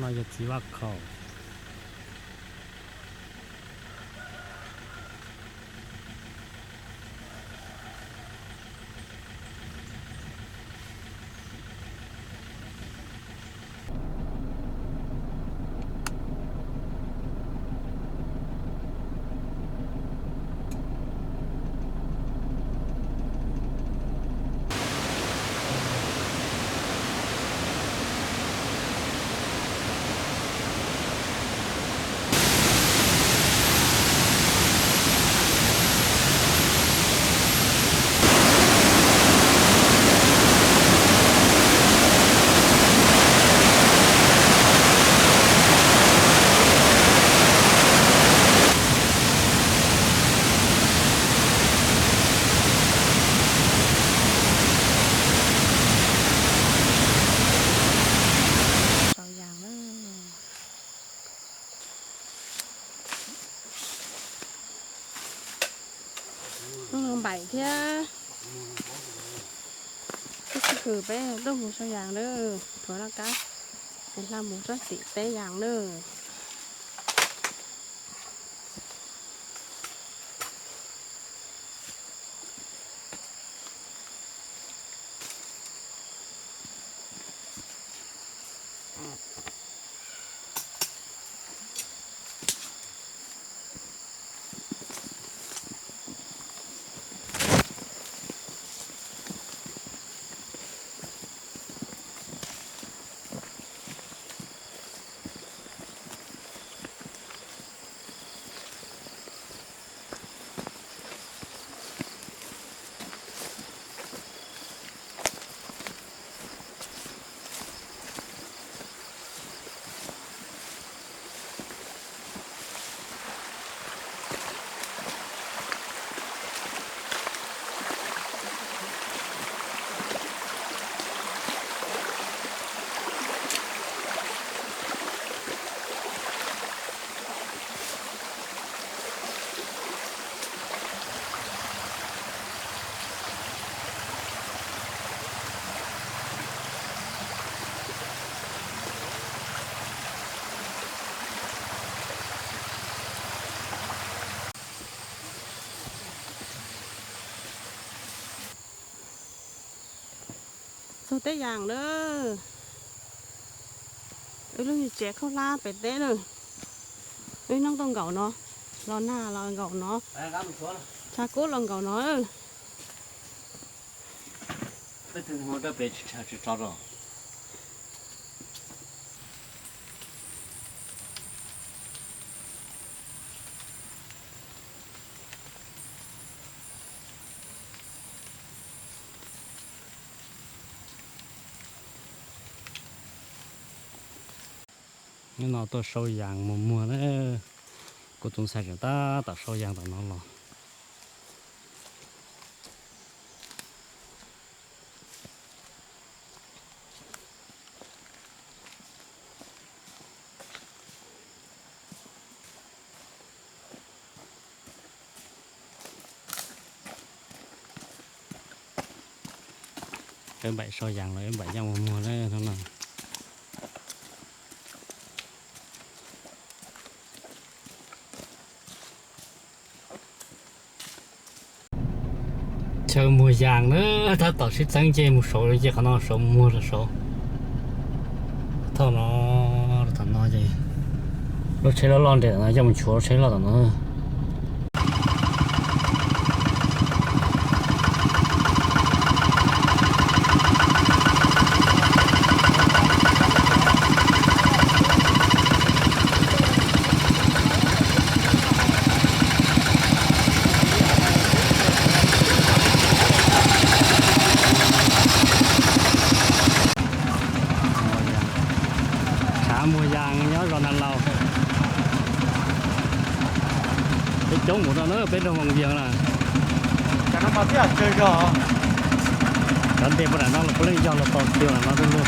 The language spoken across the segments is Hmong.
Yog txiv vaj khaum. Sau yas na. Npaim thiab. Ib txhij hws peb tuaj mus sau yas na, tuav laj kab es hla mus tsob tim teb yas na. Txog teb yas na. Wb lub tsev khaub hlab pem teb na. Wb noob tuaj nkaum no, los nag los nkaum no, tshav kub los nkaum no. Hnub no tuaj sau yas mus muag na. Kuv tus ntxhais tseem tab tom sau yas tom no los. Wb npaim sau yas los wb npaim yeej mus muag na no. Chaw muag yas na, tab tom sib txeeb nce mus saud, nce qhov no saud mus muag rau saud. Thauj no, tom no ces lub tsheb loj loj nres tom no coj mus nchuav lub tsheb loj tom no. Tshav muag yas nyob zos Nag Laus. Peb coob mus rau na, peb rau Voos Vias na. Cov ntes puag nram no los puav leej yog los tau tiag no lub lub.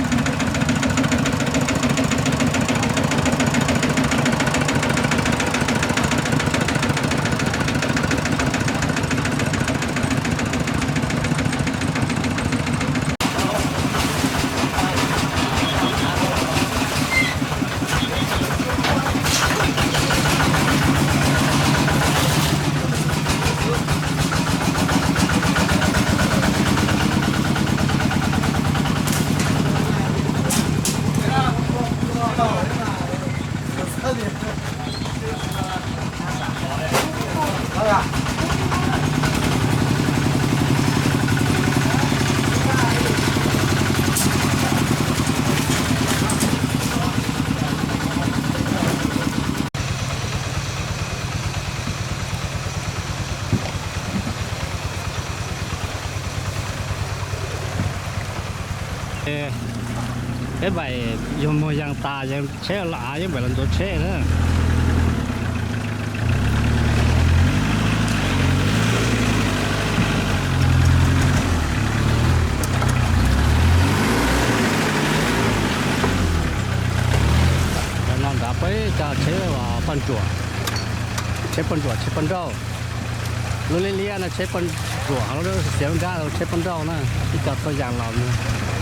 Peb npaim yog muag yaas tas, tsheb los av yeej npaim los ntxuav tsheb na. Cov no nrad peb cov tsheb poj ntsuam, tsheb poj ntsuam tsheb poj nrauj. Lub liab liab no tsheb poj ntsuam, lub xiav nrab tsheb poj nrauj na. Ib co txhua yam los mus.